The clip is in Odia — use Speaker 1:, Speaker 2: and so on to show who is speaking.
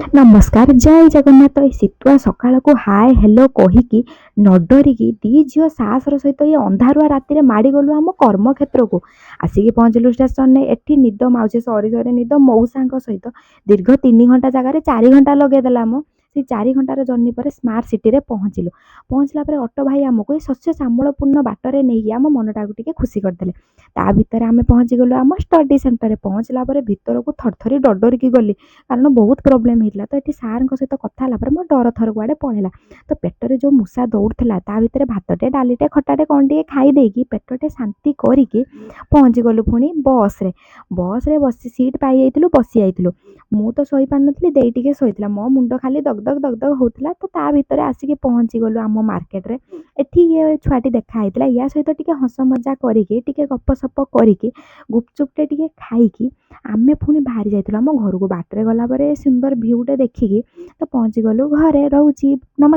Speaker 1: ନମସ୍କାର, ଜୟ ଜଗନ୍ନାଥ। ଏଇ ଶୀତୁଆ ସକାଳକୁ ହାଏ ହେଲୋ କହିକି ନ ଡରିକି ଦି ଝିଅ ସାହସର ସହିତ ଏଇ ଅନ୍ଧାରୁଆ ରାତିରେ ମାଡ଼ିଗଲୁ ଆମ କର୍ମକ୍ଷେତ୍ରକୁ। ଆସିକି ପହଞ୍ଚିଲୁ ଷ୍ଟେସନରେ। ଏଠି ନିଦ ମାଉସୀ ସରି ସରି ନିଦ ମଉସାଙ୍କ ସହିତ ଦୀର୍ଘ 3 ଘଣ୍ଟା ଜାଗାରେ 4 ଘଣ୍ଟା ଲଗେଇଦେଲା ମ। ସେଇ 4 ଘଣ୍ଟାର ଜର୍ଣ୍ଣି ପରେ ସ୍ମାର୍ଟ ସିଟିରେ ପହଞ୍ଚିଲୁ। ପହଞ୍ଚିଲା ପରେ ଅଟୋ ଭାଇ ଆମକୁ ଏଇ ଶସ୍ୟ ଶ୍ୟାମଳପୂର୍ଣ୍ଣ ବାଟରେ ନେଇକି ଆମ ମନଟାକୁ ଟିକେ ଖୁସି କରିଦେଲେ। ତା ଭିତରେ ଆମେ ପହଞ୍ଚିଗଲୁ ଆମ ଷ୍ଟଡି ସେଣ୍ଟରରେ। ପହଞ୍ଚିଲା ପରେ ଭିତରକୁ ଥରଥରି ଡରିକି ଗଲି, କାରଣ ବହୁତ ପ୍ରୋବ୍ଲେମ୍ ହେଇଥିଲା। ତ ଏଠି ସାର୍ଙ୍କ ସହିତ କଥା ହେଲା ପରେ ମୋ ଡର ଥର କୁଆଡ଼େ ପଳେଇଲା। ତ ପେଟରେ ଯେଉଁ ମୂଷା ଦୌଡ଼ୁଥିଲା, ତା ଭିତରେ ଭାତଟେ, ଡାଲିଟେ, ଖଟାଟେ କ'ଣ ଟିକେ ଖାଇ ଦେଇକି ପେଟଟେ ଶାନ୍ତି କରିକି ପହଞ୍ଚିଗଲୁ ପୁଣି ବସ୍ରେ। ବସ୍ରେ ବସି ସିଟ୍ ପାଇଯାଇଥିଲୁ, ବସି ଯାଇଥିଲୁ। ମୁଁ ତ ଶୋଇପାରିନଥିଲି, ଦେଇ ଟିକେ ଶୋଇଥିଲା। ମୋ ମୁଣ୍ଡ ଖାଲି ଦଗ୍ ଦଗ୍ ଦଗ୍ ଦଗ୍ ହେଉଥିଲା। ତ ତା ଭିତରେ ଆସିକି ପହଞ୍ଚିଗଲୁ ଆମ ମାର୍କେଟରେ। ଏଠି ଇଏ ଛୁଆଟି ଦେଖା ହେଇଥିଲା। ୟା ସହିତ ଟିକେ ହସ ମଜା କରିକି, ଟିକେ ଗପସପ କରିକି, ଗୁପଚୁପଟେ ଟିକେ ଖାଇକି ଆମେ ପୁଣି ବାହାରି ଯାଇଥିଲୁ ଆମ ଘରକୁ। ବାଟରେ ଗଲା ପରେ ସୁନ୍ଦର ଭିଉଟେ ଦେଖିକି ତ ପହଞ୍ଚିଗଲୁ ଘରେ। ରହୁଛି, ନମସ୍କାର।